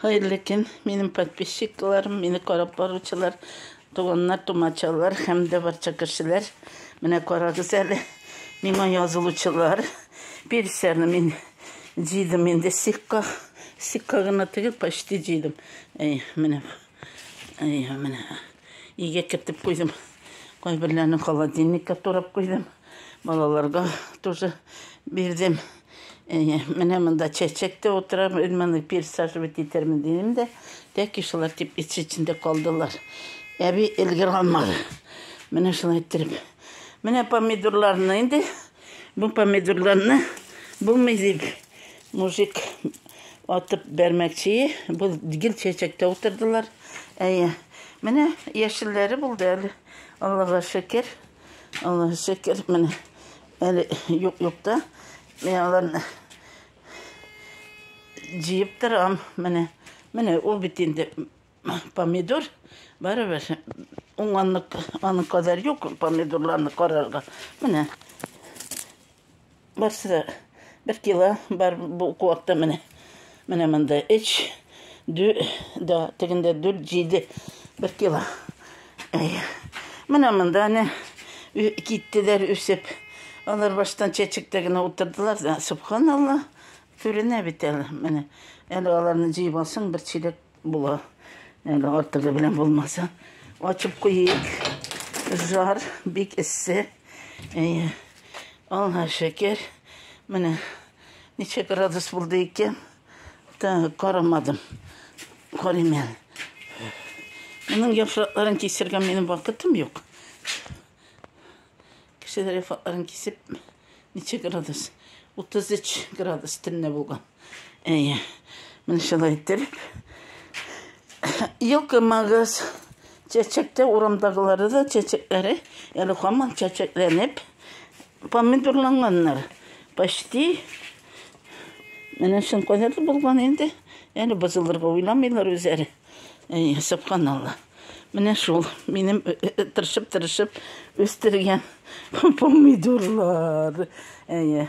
Хәерле көн, минем подписчикларым, мине карап баручылар, туганнар, тумачалар һәм дә барча кешеләр. Менә карагыз әле, миңа язылучылар. Персәрне мин җыйдым инде сикка. Сикка гына түгел, почти җыйдым. Әй, менә. Әй, менә. Өйгә кертеп куйдым. Кайберләрен холодильникка турап куйдым. Балаларга тоже бирдем. Әйе, менә монда чәчәк тә утыра, мин моны пересаживать итәрмен дидем дә, тәки шулар теплица эчендә калдылар. Әби өлгерә алмады. Менә шулай иттереп. Менә помидорларны инде, бу помидорларны булмый дип мужик атып бәрмәкче, бу гел чәчәктә утырдылар. Әйе, менә яшелләре булды әле. Аллага шөкер. Аллага шөкер, менә әле юк-юк та мин аларны җыеп торам. Менә, менә ул бит инде помидор, барыбер уңганлык аның кадәр юк помидорларны карарга. Менә барсы да бер кило бар бу куакта менә. Менә монда өч, дү, да, тегендә дүрт, җиде, бер кило. Әй. Менә монда әнә киттеләр үсеп. Алар баштан чәчәктә генә утырдылар да, субханалла, күренә бит әле. Менә әле аларны җыеп алсаң, бер чиләк була. Әле артыгы белән булмаса. Ачып куйыйк. Жар, бик эссе. Әй. Алла шөкер. Менә ничә градус булды икән? Та карамадым. Карыйм әле. Моның яфракларын кисергә минем вакытым юк. Кешеләр яфракларын кисеп ничә градус? 33 градус төнлә булган. Әйе. Менә шулай иттереп. Елкымагыз. Чәчәктә урамдагылары да чәчәкләре әле һаман чәчәкләнеп помидорланганнар. Почти менә шул кадәр булган инде. Әле бозылырга уйламыйлар үзләре. Әй, субханалла. Менә шул минем тырышып-тырышып үстергән помидорлар. Әйе.